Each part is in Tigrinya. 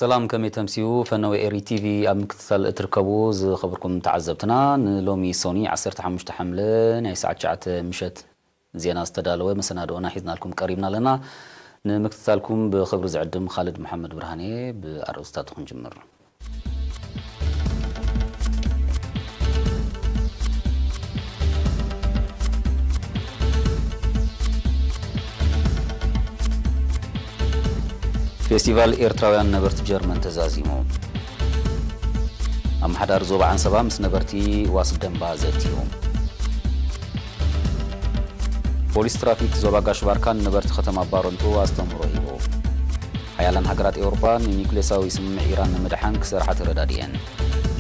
ሰላም፣ ከመይ ተምስዩ? ፈነወ ኤሪ ቲቪ ኣብ ምክትታል እትርከቡ ዝኸበርኩም ተዓዘብትና፣ ንሎሚ ሶኒ ዓሰርተ ሓሙሽተ ሓምለ ናይ ሰዓት ትሽዓተ ምሸት ዜና ዝተዳለወ መሰናድኦና ሒዝናልኩም ቀሪብና ኣለና። ንምክትታልኩም ብኽብሪ ዝዕድም ኻልድ መሓመድ ብርሃን እየ። ብኣርእስታቱ ክንጅምር። ፌስቲቫል ኤርትራውያን ነበርቲ ጀርመን ተዛዚሙ። ኣመሓዳሪ ዞባ ዓንሰባ ምስ ነበርቲ ዋስ ደንባ ዘትዩ። ፖሊስ ትራፊክ ዞባ ጋሽ ባርካ ንነበርቲ ከተማ ባረንቱ ኣስተምህሮ ሂቡ። ሓያላን ሃገራት ኤውሮጳ ንኒውክሌሳዊ ስምምዕ ኢራን ንምድሓን ክሰርሓ ተረዳዲኤን።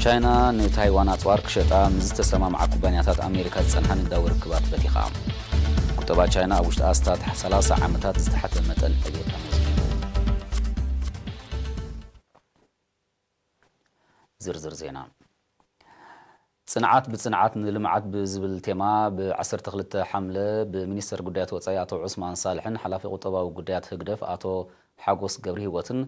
ቻይና ንታይዋን ኣጽዋር ክሸጣ ምስ ዝተሰማምዓ ኩባንያታት ኣሜሪካ ዝጸንሓ ንግዳዊ ርክባት በቲኻ። ቁጠባ ቻይና ኣብ ውሽጢ ኣስታት ሰላሳ ዓመታት ዝተሓተ መጠን ዕብየት ኣመዝጊቡ። ዝርዝር ዜና። ጽንዓት ብጽንዓት ንልምዓት ብዝብል ቴማ ብ ዓሰርተ ክልተ ሓምለ ብሚኒስተር ጉዳያት ወጻኢ ኣቶ ዑስማን ሳልሕን ሓላፊ ቁጠባዊ ጉዳያት ህግደፍ ኣቶ ሓጎስ ገብረሂወትን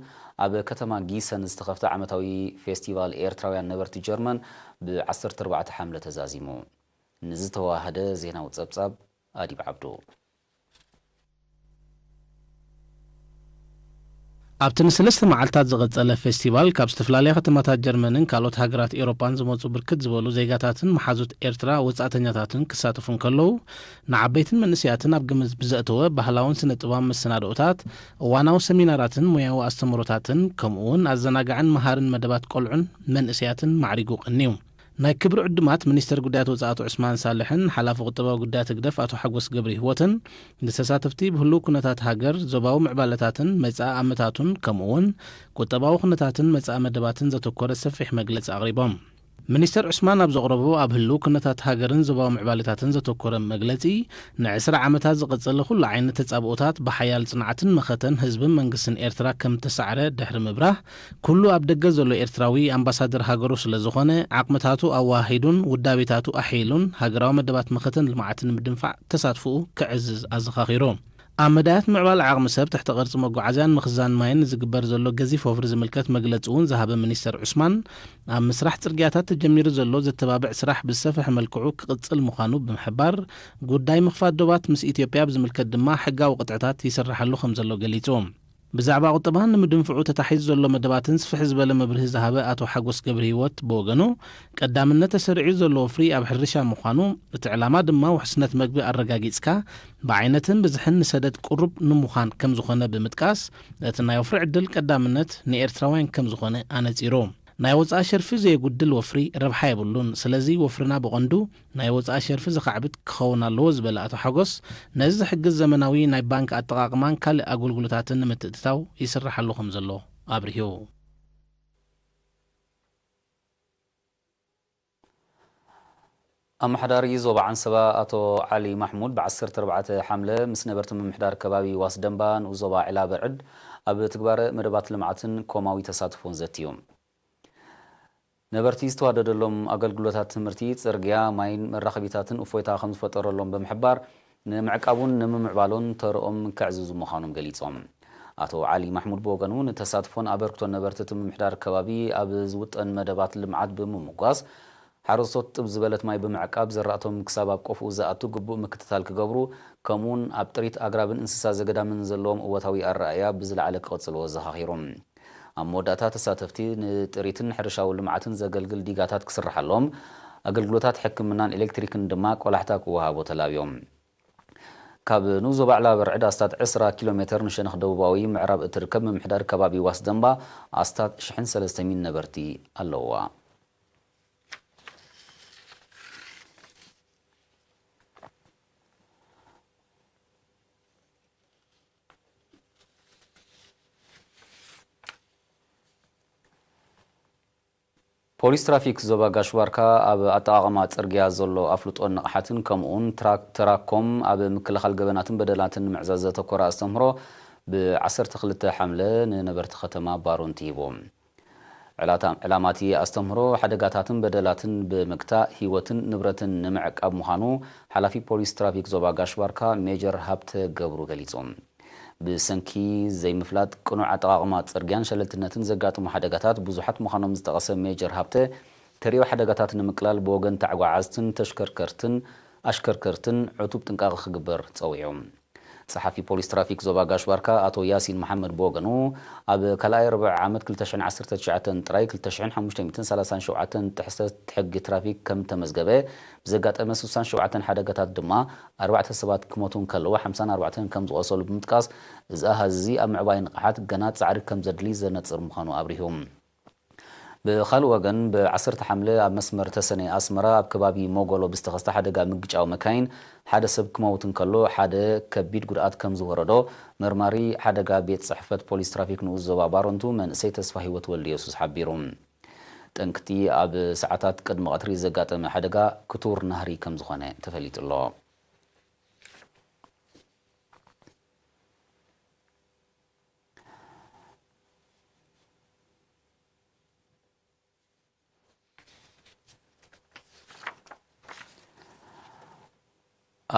ኣብ ከተማ ጊሰን ዝተኸፍተ ዓመታዊ ፌስቲቫል ኤርትራውያን ነበርቲ ጀርመን ብ ዓሰርተ ኣርባዕተ ሓምለ ተዛዚሙ። ንዝተዋህደ ዜናዊ ጸብጻብ ኣዲብ ዓብዱ። ኣብቲ ንሰለስተ መዓልታት ዝቐጸለ ፌስቲቫል፣ ካብ ዝተፈላለያ ከተማታት ጀርመንን ካልኦት ሃገራት ኤውሮጳን ዝመጹ ብርክት ዝበሉ ዜጋታትን መሓዙት ኤርትራ ወጻእተኛታትን ክሳተፉ እንከለዉ፣ ንዓበይትን መንእሰያትን ኣብ ግምት ብዘእተወ ባህላውን ስነ-ጥበባውን መሰናድኦታት፣ እዋናዊ ሰሚናራትን ሞያዊ ኣስተምህሮታትን፣ ከምኡ እውን ኣዘናጋዕን መሃርን መደባት ቆልዑን መንእሰያትን ማዕሪጉ ቀንዩ። ናይ ክብሪ ዕዱማት ሚኒስተር ጉዳያት ወጻኢ ኣቶ ዑስማን ሳልሕን ሓላፊ ቁጠባዊ ጉዳያት ህግደፍ ኣቶ ሓጎስ ገብረ ህይወትን ንተሳተፍቲ ብህሉው ኩነታት ሃገር፣ ዞባዊ ምዕባለታትን መጻኢ ኣመታቱን፣ ከምኡ እውን ቁጠባዊ ኩነታትን መጻኢ መደባትን ዘተኮረ ሰፊሕ መግለጺ ኣቕሪቦም። ሚኒስተር ዑስማን ኣብ ዘቕረቦ፣ ኣብ ህሉው ኩነታት ሃገርን ዞባዊ ምዕባለታትን ዘተኮረ መግለጺ፣ ንዕስራ ዓመታት ዝቐጸለ ኩሉ ዓይነት ተጻብኦታት ብሓያል ጽንዓትን መኸተን ህዝብን መንግስትን ኤርትራ ከም ተሳዕረ ድሕሪ ምብራህ፣ ኩሉ ኣብ ደገ ዘሎ ኤርትራዊ ኣምባሳደር ሃገሩ ስለ ዝኾነ፣ ዓቕምታቱ ኣወሃሂዱን ውዳቤታቱ ኣሕይሉን፣ ሃገራዊ መደባት መኸተን ልምዓትን ንምድንፋዕ ተሳትፎኡ ከዕዝዝ ኣዘኻኺሩ። ኣብ መዳያት ምዕባለ ዓቕሚ ሰብ፣ ትሕተ ቅርጺ መጓዓዝያን ምኽዛን ማይን ንዝግበር ዘሎ ገዚፍ ወፍሪ ዝምልከት መግለጺ እውን ዝሃበ ሚኒስተር ዑስማን፣ ኣብ ምስራሕ ጽርግያታት ተጀሚሩ ዘሎ ዘተባብዕ ስራሕ ብዝሰፍሐ መልክዑ ክቕጽል ምዃኑ ብምሕባር፣ ጉዳይ ምኽፋት ዶባት ምስ ኢትዮጵያ ብዝምልከት ድማ ሕጋዊ ቅጥዕታት ይስርሓሉ ከም ዘሎ ገሊጹ። ብዛዕባ ቁጠባ ንምድንፍዑ ተታሒዙ ዘሎ መደባትን ስፍሕ ዝበለ መብርሂ ዝሃበ ኣቶ ሓጎስ ገብረ ህይወት ብወገኑ፣ ቀዳምነት ተሰሪዑ ዘሎ ወፍሪ ኣብ ሕርሻ ምዃኑ፣ እቲ ዕላማ ድማ ውሕስነት መግቢ ኣረጋጊጽካ፣ ብዓይነትን ብዝሕን ንሰደድ ቅሩብ ንምዃን ከም ዝኾነ ብምጥቃስ፣ እቲ ናይ ወፍሪ ዕድል ቀዳምነት ንኤርትራውያን ከም ዝኾነ ኣነጺሩ። ናይ ወጻኢ ሸርፊ ዘየጉድል ወፍሪ ረብሓ የብሉን። ስለዚ ወፍርና ብቐንዱ ናይ ወጻኢ ሸርፊ ዘኻዕብት ክኸውን ኣለዎ ዝበለ ኣቶ ሓጎስ፣ ነዚ ዝሕግዝ ዘመናዊ ናይ ባንክ ኣጠቓቕማን ካልእ ኣገልግሎታትን ንምትእትታው ይስርሓሉ ከም ዘሎ ኣብሪሁ። ኣመሓዳሪ ዞባ ዓንሰባ ኣቶ ዓሊ ማሕሙድ ብ ዓሰርተ ኣርባዕተ ሓምለ ምስ ነበርቲ ምምሕዳር ከባቢ ዋስ ደንባ ንኡስ ዞባ ዕላበ ዕድ ኣብ ትግባረ መደባት ልምዓትን ኮማዊ ተሳትፎን ዘትዩ። ነበርቲ ዝተዋደደሎም ኣገልግሎታት ትምህርቲ፣ ጽርግያ፣ ማይን መራኸቢታትን እፎይታ ከም ዝፈጠረሎም ብምሕባር፣ ንምዕቃቡን ንምምዕባሎን ተርኦም ከዕዝዙ ምዃኖም ገሊጾም። ኣቶ ዓሊ ማሕሙድ ብወገኑ፣ ንተሳትፎን ኣበርክቶን ነበርቲ እቲ ምምሕዳር ከባቢ ኣብ ዝውጠን መደባት ልምዓት ብምምጓስ፣ ሓረስቶት ጥብ ዝበለት ማይ ብምዕቃብ፣ ዘራእቶም ክሳብ ኣብ ቆፍኡ ዝኣቱ ግቡእ ምክትታል ክገብሩ፣ ከምኡውን ኣብ ጥሪት ኣግራብን እንስሳ ዘገዳምን ዘለዎም እወታዊ ኣረኣእያ ብዝለዓለ ክቕጽልዎ ኣዘኻኺሩ። ኣብ መወዳእታ፣ ተሳተፍቲ ንጥሪትን ሕርሻዊ ልምዓትን ዘገልግል ዲጋታት ክስርሓሎም፣ ኣገልግሎታት ሕክምናን ኤሌክትሪክን ድማ ቆላሕታ ክወሃቦ ተላብዮም። ካብ ንኡስ ዞባ ዕላበ ዕድ ኣስታት ዕስራ ኪሎ ሜተር ንሸነኽ ደቡባዊ ምዕራብ እትርከብ ምምሕዳር ከባቢ ዋስ ደንባ ኣስታት ሽሕን ሰለስተ ሚእትን ነበርቲ ኣለውዋ። ፖሊስ ትራፊክ ዞባ ጋሽ ባርካ ኣብ ኣጠቓቕማ ጽርግያ ዘሎ ኣፍልጦን ንቕሓትን፣ ከምኡውን ትራክ-፣ ተራኮም ኣብ ምክልኻል ገበናትን በደላትን ንምዕዛዝ ዘተኮረ ኣስተምህሮ ብ ዓሰርተ ክልተ ሓምለ ንነበርቲ ከተማ ባሮንቲ ሂቡ። ዕላታ-፣ ዕላማ እቲ ኣስተምህሮ፣ ሓደጋታትን በደላትን ብምግታእ ህይወትን ንብረትን ንምዕቃብ ምዃኑ ሓላፊ ፖሊስ ትራፊክ ዞባ ጋሽ ባርካ ሜጀር ሃብተ ገብሩ ገሊጹ። ብሰንኪ ዘይምፍላጥ ቅኑዕ ኣጠቓቕማ ጽርግያን ሸለልትነትን ዘጋጥሙ ሓደጋታት ብዙሓት ምዃኖም ዝጠቐሰ ሜጀር ሃብተ፣ ተርእዮ ሓደጋታት ንምቅላል ብወገን ተጓዓዝትን ተሽከርከርትን ኣሽከርከርትን ዕቱብ ጥንቃቐ ክግበር ጸዊዑ። ጸሓፊ ፖሊስ ትራፊክ ዞባ ጋሽ ባርካ ኣቶ ያሲን መሓመድ ብወገኑ፣ ኣብ ካልኣይ ርብዕ ዓመት ክልተ ሽሕን ዓሰርተ ትሽዓተን ጥራይ ክልተ ሽሕን ሓሙሽተ ሚእትን ሰላሳን ሸውዓተን ጥሕሰት ሕጊ ትራፊክ ከም ተመዝገበ፣ ብዘጋጠመ ስሳን ሸውዓተን ሓደጋታት ድማ ኣርባዕተ ሰባት ክሞቱ እንከለዉ ሓምሳን ኣርባዕተን ከም ዝቖሰሉ ብምጥቃስ፣ እዚ ኣሃዝ እዚ ኣብ ምዕባይ ንቕሓት ገና ጻዕሪ ከም ዘድሊ ዘነጽር ምዃኑ ኣብሪሁ። ብኻልእ ወገን፣ ብ ዓሰርተ ሓምለ ኣብ መስመር ተሰነይ ኣስመራ ኣብ ከባቢ ሞጎሎ ብዝተኸስተ ሓደጋ ምግጫው መካይን ሓደ ሰብ ክመውት እንከሎ፣ ሓደ ከቢድ ጉድኣት ከም ዝወረዶ መርማሪ ሓደጋ ቤት ጽሕፈት ፖሊስ ትራፊክ ንኡስ ዞባ ባረንቱ መንእሰይ ተስፋ ህይወት ወልደየሱስ ሓቢሩ። ጠንቅቲ ኣብ ሰዓታት ቅድሚ ቀትሪ ዘጋጠመ ሓደጋ ክቱር ናህሪ ከም ዝኾነ ተፈሊጡ ኣሎ።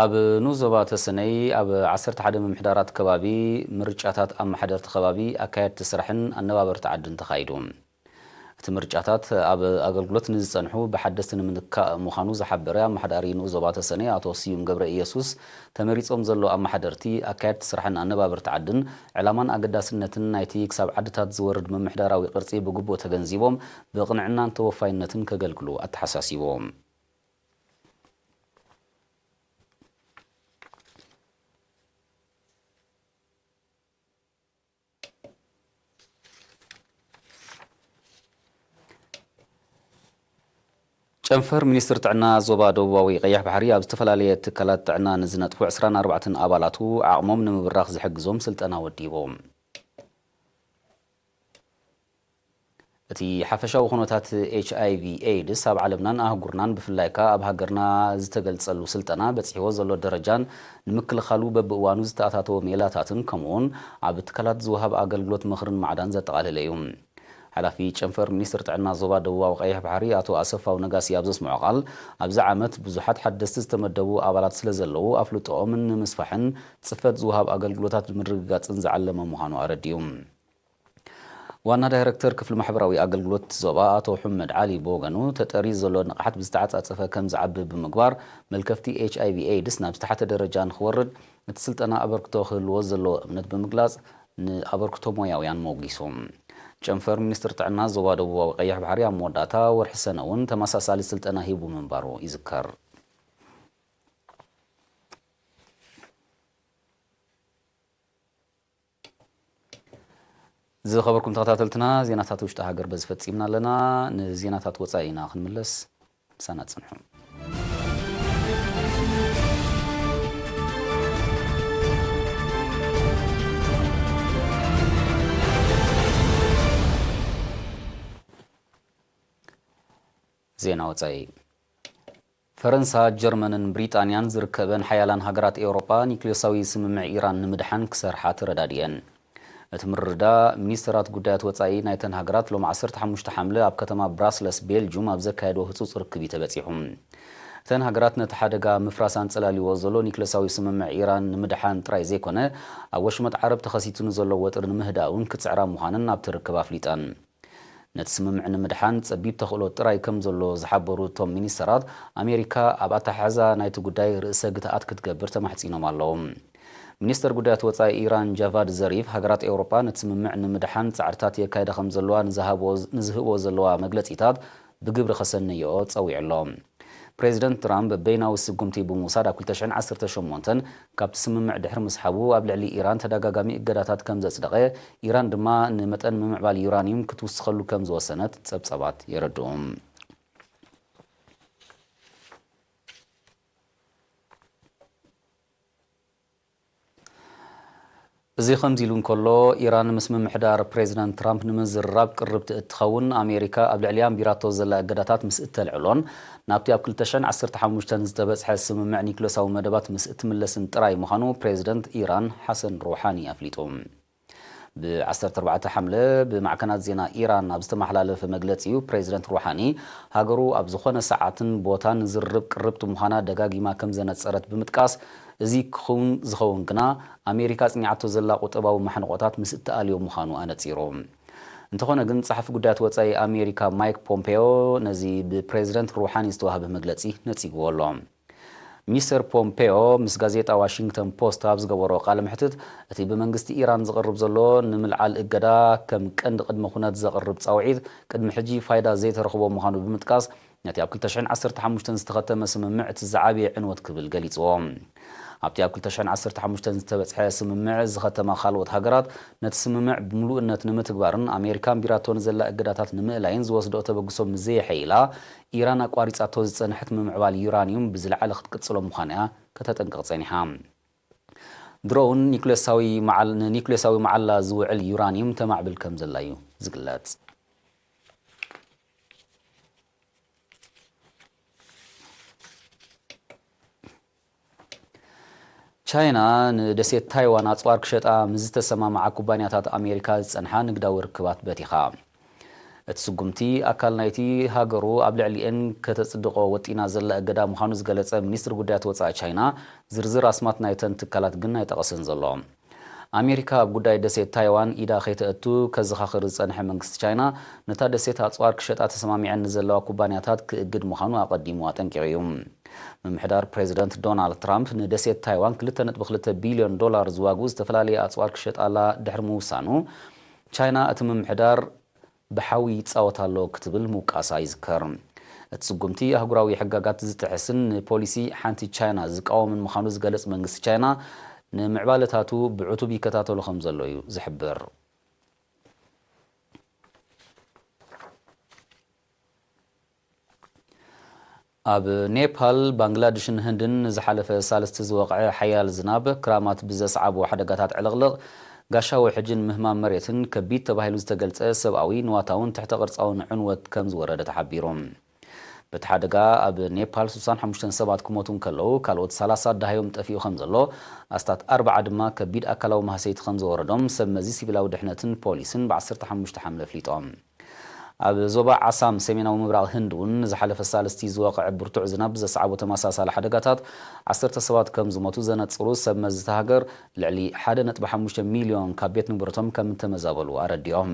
ኣብ ንኡስ ዞባ ተሰነይ ኣብ ዓሰርተ ሓደ ምምሕዳራት ከባቢ ምርጫታት ኣመሓደርቲ ከባቢ፣ ኣካየድቲ ስራሕን ኣነባበርቲ ዓድን ተኻይዱ። እቲ ምርጫታት ኣብ ኣገልግሎት ንዝጸንሑ ብሓደስቲ ንምትካእ ምዃኑ ዝሓበረ ኣመሓዳሪ ንኡስ ዞባ ተሰነይ ኣቶ ስዩም ገብረ ኢየሱስ፣ ተመሪጾም ዘለዉ ኣመሓደርቲ፣ ኣካየድቲ ስራሕን ኣነባበርቲ ዓድን ዕላማን ኣገዳስነትን ናይቲ ክሳብ ዓድታት ዝወርድ ምምሕዳራዊ ቅርጺ ብግቡእ ተገንዚቦም ብቕንዕናን ተወፋይነትን ከገልግሉ ኣተሓሳሲቡ። ጨንፈር ሚኒስትር ጥዕና ዞባ ደቡባዊ ቀይሕ ባሕሪ ኣብ ዝተፈላለየ ትካላት ጥዕና ንዝነጥፉ ዕስራን ኣርባዕተን ኣባላቱ ዓቕሞም ንምብራኽ ዝሕግዞም ስልጠና ወዲቡ። እቲ ሓፈሻዊ ኩነታት ኤች ኣይ ቪ ኤድስ ኣብ ዓለምናን ኣህጉርናን ብፍላይ ከኣ ኣብ ሃገርና ዝተገልጸሉ ስልጠና በጺሕዎ ዘሎ ደረጃን ንምክልኻሉ በብእዋኑ ዝተኣታተወ ሜላታትን ከምኡውን ኣብ ትካላት ዝወሃብ ኣገልግሎት ምኽርን ማዕዳን ዘጠቓለለ እዩ። ሓላፊ ጨንፈር ሚኒስትር ጥዕና ዞባ ደቡባዊ ቀይሕ ባሕሪ ኣቶ ኣሰፋው ነጋሲ ኣብ ዘስምዖ ቃል፣ ኣብዚ ዓመት ብዙሓት ሓደስቲ ዝተመደቡ ኣባላት ስለ ዘለዉ ኣፍልጦኦም ንምስፋሕን ጽፈት ዝወሃብ ኣገልግሎታት ንምርግጋጽን ዝዓለመ ምዃኑ ኣረዲኡ። ዋና ዳይረክተር ክፍሊ ማሕበራዊ ኣገልግሎት ዞባ ኣቶ ሑመድ ዓሊ ብወገኑ፣ ተጠርዩ ዘሎ ንቕሓት ብዝተዓጻጸፈ ከም ዝዓቢ ብምግባር መልከፍቲ ኤች ኣይ ቪ ኤድስ ናብ ዝተሓተ ደረጃ ንኽወርድ እቲ ስልጠና ኣበርክቶ ክህልዎ ዘለዎ እምነት ብምግላጽ፣ ንኣበርክቶ ሞያውያን ሞጒሱ። ጨንፈር ሚኒስትር ጥዕና ዞባ ደቡባዊ ቀይሕ ባሕሪ ኣብ መወዳእታ ወርሒ ሰነ እውን ተመሳሳሊ ስልጠና ሂቡ ምንባሩ ይዝከር። ዝኸበርኩም ተኸታተልትና፣ ዜናታት ውሽጢ ሃገር በዚ ፈጺምና ኣለና። ንዜናታት ወጻኢ ኢና ክንምለስ፣ ምሳና ጽንሑ። ዜና ወጻኢ። ፈረንሳ፣ ጀርመንን ብሪጣንያን ዝርከበን ሓያላን ሃገራት ኤውሮጳ ኒክሌሳዊ ስምምዕ ኢራን ንምድሓን ክሰርሓ ተረዳዲኤን። እቲ ምርድዳእ፣ ሚኒስተራት ጉዳያት ወጻኢ ናይተን ሃገራት ሎሚ ዓሰርተ ሓሙሽተ ሓምለ ኣብ ከተማ ብራስለስ፣ ቤልጁም ኣብ ዘካየድዎ ህጹጽ ርክብ እዩ ተበጺሑ። እተን ሃገራት ነቲ ሓደጋ ምፍራስ ኣንጸላልይዎ ዘሎ ኒክሌሳዊ ስምምዕ ኢራን ንምድሓን ጥራይ ዘይኮነ፣ ኣብ ወሽመጥ ዓረብ ተኸሲቱ ንዘሎ ወጥሪ ንምህዳእ እውን ክጽዕራ ምዃነን ኣብቲ ርክብ ኣፍሊጠን። ነቲ ስምምዕ ንምድሓን ጸቢብ ተኽእሎ ጥራይ ከም ዘሎ ዝሓበሩ እቶም ሚኒስተራት፣ ኣሜሪካ ኣብ ኣተሓሕዛ ናይቲ ጉዳይ ርእሰ ግትኣት ክትገብር ተማሕጺኖም ኣለዉ። ሚኒስተር ጉዳያት ወጻኢ ኢራን ጃቫድ ዘሪፍ፣ ሃገራት ኤውሮጳ ነቲ ስምምዕ ንምድሓን ጻዕርታት የካይዳ ከም ዘለዋ ንዝሃብዎ-፣ ንዝህብዎ ዘለዋ መግለጺታት ብግብሪ ከሰንይኦ ጸዊዑ ኣሎ። ፕሬዚደንት ትራምፕ በይናዊ ስጉምቲ ብምውሳድ ኣብ ክልተ ሽሕን ዓሰርተ ሸሞንተን ካብቲ ስምምዕ ድሕሪ ምስሓቡ ኣብ ልዕሊ ኢራን ተደጋጋሚ እገዳታት ከም ዘጽደቐ፣ ኢራን ድማ ንመጠን ምምዕባል ዩራኒየም ክትውስኸሉ ከም ዝወሰነት ጸብጻባት የረድኡ። እዚ ከምዚ ኢሉ እንከሎ፣ ኢራን ምስ ምምሕዳር ፕሬዚዳንት ትራምፕ ንምዝርራብ ቅርብቲ እትኸውን ኣሜሪካ ኣብ ልዕሊኣ ኣንቢራቶ ዘላ እገዳታት ምስ እተልዕሎን ናብቲ ኣብ ክልተ ሽሕን ዓሰርተ ሓሙሽተን ዝተበጽሐ ስምምዕ ኒክለሳዊ መደባት ምስ እትምለስን ጥራይ ምዃኑ ፕሬዚደንት ኢራን ሓሰን ሮሓኒ ኣፍሊጡ። ብ ዓሰርተ ኣርባዕተ ሓምለ ብማዕከናት ዜና ኢራን ኣብ ዝተመሓላለፈ መግለጺ እዩ፣ ፕሬዚደንት ሩሓኒ ሃገሩ ኣብ ዝኾነ ሰዓትን ቦታን ዝርርብ ቅርብቲ ምዃና ደጋጊማ ከም ዘነጸረት ብምጥቃስ፣ እዚ ክኸውን ዝኸውን ግና ኣሜሪካ ኣጽኒዓቶ ዘላ ቁጠባዊ ማሕንቆታት ምስ እትኣልዮ ምዃኑ ኣነጺሩ። እንተኾነ ግን፣ ጸሓፊ ጉዳያት ወጻኢ ኣሜሪካ ማይክ ፖምፔዮ ነዚ ብፕሬዚደንት ሩሓኒ ዝተዋህበ መግለጺ ነጺግዎ ኣሎ። ሚስተር ፖምፔዮ ምስ ጋዜጣ ዋሽንግተን ፖስት ኣብ ዝገበሮ ቃለ መሕትት፣ እቲ ብመንግስቲ ኢራን ዝቐርብ ዘሎ ንምልዓል እገዳ ከም ቀንዲ ቅድመ ኩነት ዘቕርብ ጻውዒት ቅድሚ ሕጂ ፋይዳ ዘይተረኽቦ ምዃኑ ብምጥቃስ፣ ነቲ ኣብ ክልተ ሽሕን ዓሰርተ ሓሙሽተን ዝተኸተመ ስምምዕ እቲ ዝዓበየ ዕንወት ክብል ገሊጽዎ። ኣብቲ ኣብ ክልተ ሽሕን ዓሰርተ ሓሙሽተን ዝተበጽሐ ስምምዕ ዝኸተማ ካልኦት ሃገራት፣ ነቲ ስምምዕ ብምሉእነት ንምትግባርን ኣሜሪካ ኣንቢራቶ ንዘላ እገዳታት ንምእላይን ዝወስድኦ ተበግሶ ምስ ዘየሐይላ፣ ኢራን ኣቋሪጻቶ ዝጸንሐት ምምዕባል ዩራንዩም ብዝለዓለ ክትቅጽሎ ምዃና እያ ከተጠንቅቕ ጸኒሓ። ድሮን ኒኩሌሳዊ መዓል-፣ ንኒኩሌሳዊ መዓላ ዝውዕል ዩራንዩም ተማዕብል ከም ዘላ እዩ ዝግለጽ። ቻይና ንደሴት ታይዋን ኣጽዋር ክሸጣ ምስ ዝተሰማምዓ ኩባንያታት ኣሜሪካ ዝጸንሓ ንግዳዊ ርክባት በቲኻ። እቲ ስጉምቲ ኣካል ናይቲ ሃገሩ ኣብ ልዕሊኤን ከተጽድቖ ወጢና ዘላ እገዳ ምዃኑ ዝገለጸ ሚኒስትሪ ጉዳያት ወጻኢ ቻይና፣ ዝርዝር ኣስማት ናይተን ትካላት ግን ኣይጠቐሰን ዘሎ። ኣሜሪካ ኣብ ጉዳይ ደሴት ታይዋን ኢዳ ከይተእቱ ከዘኻኽር ዝጸንሐ መንግስቲ ቻይና፣ ነታ ደሴት ኣጽዋር ክሸጣ ተሰማሚዐን ንዘለዋ ኩባንያታት ክእግድ ምዃኑ ኣቐዲሙ ኣጠንቂቑ እዩ። ምምሕዳር ፕሬዚደንት ዶናልድ ትራምፕ ንደሴት ታይዋን ክልተ ነጥቢ ክልተ ቢልዮን ዶላር ዝዋግኡ ዝተፈላለዩ ኣጽዋር ክሸጣላ ድሕሪ ምውሳኑ፣ ቻይና እቲ ምምሕዳር ብሓዊ ይጻወት ኣሎ ክትብል ምውቃሳ ይዝከር። እቲ ስጉምቲ ኣህጉራዊ ሕጋጋት ዝጥሕስን ንፖሊሲ ሓንቲ ቻይና ዝቃወምን ምዃኑ ዝገልጽ መንግስቲ ቻይና፣ ንምዕባለታቱ ብዕቱብ ይከታተሎ ከም ዘሎ እዩ ዝሕብር። ኣብ ኔፓል፣ ባንግላድሽን ህንድን ንዝሓለፈ ሳልስቲ ዝወቕዐ ሓያል ዝናብ ክራማት ብዘስዓቦ ሓደጋታት ዕልቕልቕ፣ ጋሻ ውሕጅን ምህማም መሬትን ከቢድ ተባሂሉ ዝተገልጸ ሰብኣዊ፣ ንዋታውን ትሕተ ቅርጻውን ዕንወት ከም ዝወረደ ተሓቢሩ። በቲ ሓደጋ ኣብ ኔፓል ስሳን ሓሙሽተን ሰባት ክሞቱ እንከለዉ፣ ካልኦት ሰላሳ ደሃዮም ጠፊኡ ከም ዘሎ፣ ኣስታት ኣርባዓ ድማ ከቢድ ኣካላዊ ማህሰይቲ ከም ዘወረዶም ሰብ መዚ ሲቪላዊ ድሕነትን ፖሊስን ብ ዓሰርተ ሓሙሽተ ሓምለ ኣፍሊጦም። ኣብ ዞባ ዓሳም ሰሜናዊ ምብራቕ ህንድ እውን ዝሓለፈ ሳልስቲ ዝወቕዐ ብርቱዕ ዝናብ ብዘስዓቦ ተመሳሳሊ ሓደጋታት ዓሰርተ ሰባት ከም ዝሞቱ ዘነጽሩ ሰብ መዚ እታ ሃገር፣ ልዕሊ ሓደ ነጥቢ ሓሙሽተ ሚልዮን ካብ ቤት ንብረቶም ከም እተመዛበሉ ኣረዲኦም።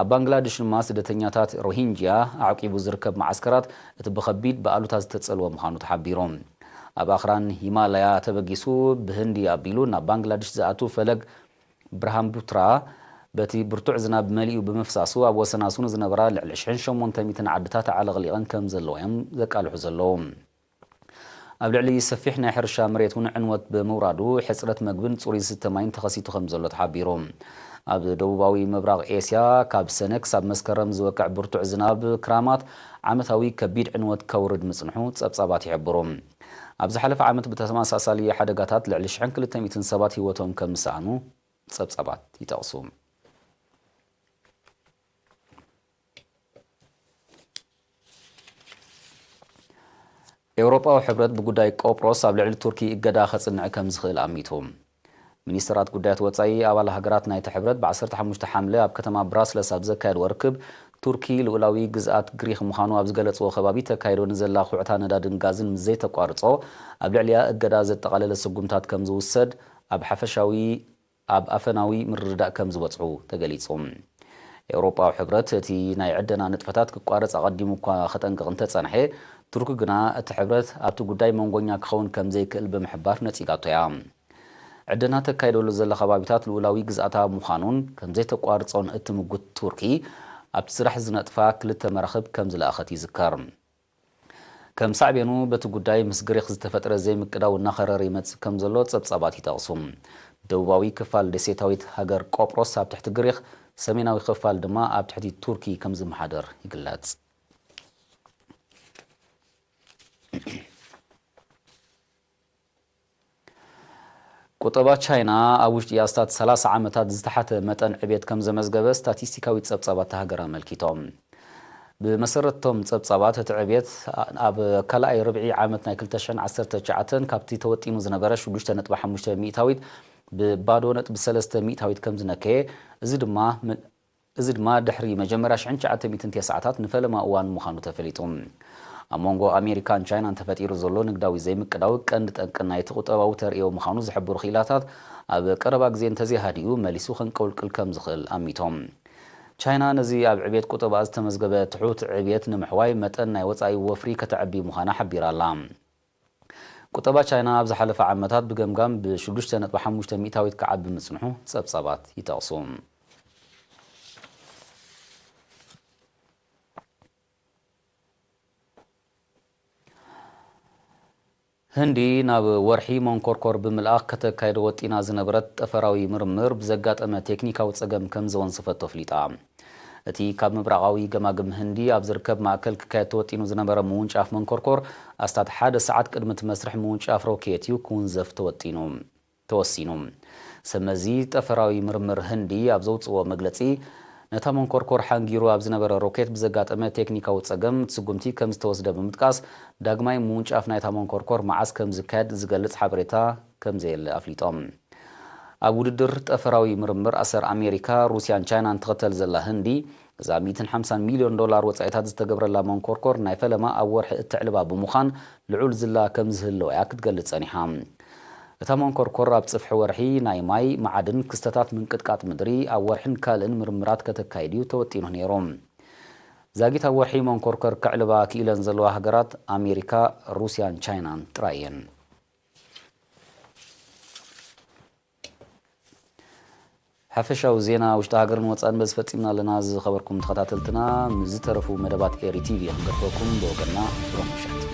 ኣብ ባንግላድሽ ድማ ስደተኛታት ሮሂንጅያ ኣዕቂቡ ዝርከብ መዓስከራት እቲ ብኸቢድ ብኣሉታ ዝተጸልወ ምዃኑ ተሓቢሩ። ኣብ ኣኽራን ሂማላያ ተበጊሱ ብህንዲ ኣቢሉ ናብ ባንግላድሽ ዝኣቱ ፈለግ ብርሃምቡትራ በቲ ብርቱዕ ዝናብ መሊኡ ብምፍሳሱ፣ ኣብ ወሰናስኑ ዝነበራ ልዕሊ ሽሕን ሸሞንተ ሚእትን ዓድታት ኣዕለቕሊቐን ከም ዘለዋ እዮም ዘቃልሑ ዘለዉ። ኣብ ልዕሊ ሰፊሕ ናይ ሕርሻ መሬት እውን ዕንወት ብምውራዱ፣ ሕጽረት መግብን ጽሩይ ዝስተ ማይን ተኸሲቱ ከም ዘሎ ተሓቢሩ። ኣብ ደቡባዊ ምብራቕ ኤስያ፣ ካብ ሰነ ክሳብ መስከረም ዝወቅዕ ብርቱዕ ዝናብ ክራማት ዓመታዊ ከቢድ ዕንወት ከውርድ ምጽንሑ ጸብጻባት ይሕብሩ። ኣብ ዝሓለፈ ዓመት ብተመሳሳሊ ሓደጋታት ልዕሊ ሽሕን ክልተ ሚእትን ሰባት ህይወቶም ከም ዝሰኣኑ ጸብጻባት ይጠቕሱ። ኤውሮጳዊ ሕብረት ብጉዳይ ቆጵሮስ ኣብ ልዕሊ ቱርኪ እገዳ ከጽንዕ ከም ዝኽእል ኣሚቱ። ሚኒስተራት ጉዳያት ወጻኢ ኣባል ሃገራት ናይቲ ሕብረት ብ ዓሰርተ ሓሙሽተ ሓምለ ኣብ ከተማ ብራስለስ ኣብ ዘካየድዎ ርክብ፣ ቱርኪ ልኡላዊ ግዝኣት ግሪኽ ምዃኑ ኣብ ዝገለጽዎ ከባቢ ተካይዶ ንዘላ ኩዕታ ነዳድን ጋዝን ምስ ዘይተቋርጾ፣ ኣብ ልዕሊኣ እገዳ ዘጠቓለለ ስጉምታት ከም ዝውሰድ ኣብ ሓፈሻዊ ኣብ ኣፈናዊ ምርድዳእ ከም ዝበጽሑ ተገሊጹ። ኤውሮጳዊ ሕብረት እቲ ናይ ዕደና ንጥፈታት ክቋረጽ ኣቐዲሙ እኳ ከጠንቅቕ እንተጸንሐ፣ ቱርኪ ግና እቲ ሕብረት ኣብቲ ጉዳይ መንጎኛ ክኸውን ከም ዘይክእል ብምሕባር ነጺጋቶ እያ። ዕደና ተካይደሉ ዘላ ከባቢታት ልኡላዊ ግዝኣታ ምዃኑን ከም ዘይተቋርጾን እትምጉት ቱርኪ፣ ኣብቲ ስራሕ ዝነጥፋ ክልተ መራኽብ ከም ዝለኣኸት ይዝከር። ከም ሳዕቤኑ፣ በቲ ጉዳይ ምስ ግሪኽ ዝተፈጥረ ዘይምቅዳው እናኸረረ ይመጽእ ከም ዘሎ ጸብጻባት ይጠቕሱ። ደቡባዊ ክፋል ደሴታዊት ሃገር ቆጵሮስ ኣብ ትሕቲ ግሪኽ፣ ሰሜናዊ ክፋል ድማ ኣብ ትሕቲ ቱርኪ ከም ዝመሓደር ይግለጽ። ቁጠባ ቻይና ኣብ ውሽጢ ኣስታት ሰላሳ ዓመታት ዝተሓተ መጠን ዕቤት ከም ዘመዝገበ ስታቲስቲካዊ ጸብጻባት እታ ሃገር ኣመልኪቶም። ብመሰረት እቶም ጸብጻባት፣ እቲ ዕቤት ኣብ ካልኣይ ርብዒ ዓመት ናይ ክልተ ሽሕን ዓሰርተ ትሽዓተን ካብቲ ተወጢኑ ዝነበረ ሽዱሽተ ነጥቢ ሓሙሽተ ሚእታዊት ብባዶ ነጥቢ ሰለስተ ሚእታዊት ከም ዝነከየ፣ እዚ ድማ ም- እዚ ድማ ድሕሪ መጀመርያ ሽሕን ትሽዓተ ሚእትን ሰዓታት ንፈለማ እዋን ምዃኑ ተፈሊጡ። ኣብ መንጎ ኣሜሪካን ቻይናን ተፈጢሩ ዘሎ ንግዳዊ ዘይምቅዳው ቀንዲ ጠንቂ ናይቲ ቁጠባዊ ተርእዮ ምዃኑ ዝሕብሩ ክኢላታት፣ ኣብ ቀረባ ግዜ እንተዘይሃዲኡ መሊሱ ከንቀውልቅል ከም ዝኽእል ኣሚቶም። ቻይና ነዚ ኣብ ዕብየት ቁጠባ ዝተመዝገበ ትሑት ዕብየት ንምሕዋይ መጠን ናይ ወጻኢ ወፍሪ ከተዕቢ ምዃና ሓቢራ ኣላ። ቁጠባ ቻይና ኣብ ዝሓለፈ ዓመታት ብገምጋም ብ ሽዱሽተ ነጥቢ ሓሙሽተ ሚእታዊት ክዓቢ ምጽንሑ ጸብጻባት ይጠቕሱ። ህንዲ ናብ ወርሒ መንኮርኮር ብምልኣኽ ከተካይዶ ወጢና ዝነበረት ጠፈራዊ ምርምር ብዘጋጠመ ቴክኒካዊ ጸገም ከም ዘወንሰፈቶ ኣፍሊጣ። እቲ ካብ ምብራቓዊ ገማግም ህንዲ ኣብ ዝርከብ ማእከል ክካየድ ተወጢኑ ዝነበረ ምውንጫፍ መንኮርኮር ኣስታት ሓደ ሰዓት ቅድሚ እቲ መስርሕ ምውንጫፍ ሮኬት እዩ ክውንዘፍ ተወጢኑ። ተወሲኑ። ሰመዚ ጠፈራዊ ምርምር ህንዲ ኣብ ዘውፅዎ መግለፂ፣ ነታ መንኮርኮር ሓንጊሩ ኣብ ዝነበረ ሮኬት ብዘጋጠመ ቴክኒካዊ ፀገም እቲ ስጉምቲ ከም ዝተወስደ ብምጥቃስ፣ ዳግማይ ምውንጫፍ ናይታ መንኮርኮር መዓስ ከም ዝካየድ ዝገልፅ ሓበሬታ ከም ዘየለ ኣፍሊጦም። ኣብ ውድድር ጠፈራዊ ምርምር ኣሰር ኣሜሪካ፣ ሩስያን ቻይናን ትኽተል ዘላ ህንዲ፣ እዛ ሚእትን ሓምሳን ሚልዮን ዶላር ወጻኢታት ዝተገብረላ መንኮርኮር ናይ ፈለማ ኣብ ወርሒ እተዕልባ ብምዃን ልዑል ዝላ ከም ዝህልዋ እያ ክትገልጽ ጸኒሓ። እታ መንኮርኮር ኣብ ጽፍሒ ወርሒ ናይ ማይ፣ መዓድን ክስተታት ምንቅጥቃጥ ምድሪ ኣብ ወርሕን ካልእን ምርምራት ከተካይድ እዩ ተወጢኑ ነይሩ። ዛጊት ኣብ ወርሒ መንኮርኮር ከዕልባ ክኢለን ዘለዋ ሃገራት ኣሜሪካ፣ ሩስያን ቻይናን ጥራይ እየን። ሓፈሻዊ ዜና ውሽጢ ሃገርን ወፃእን በዚ ፈፂምና ኣለና። ዝኸበርኩም ተኸታተልትና፣ ምስ ዝተረፉ መደባት ኤሪ ቲቪ ክንገድፈኩም ብወገንና ፍሮም ምሸት።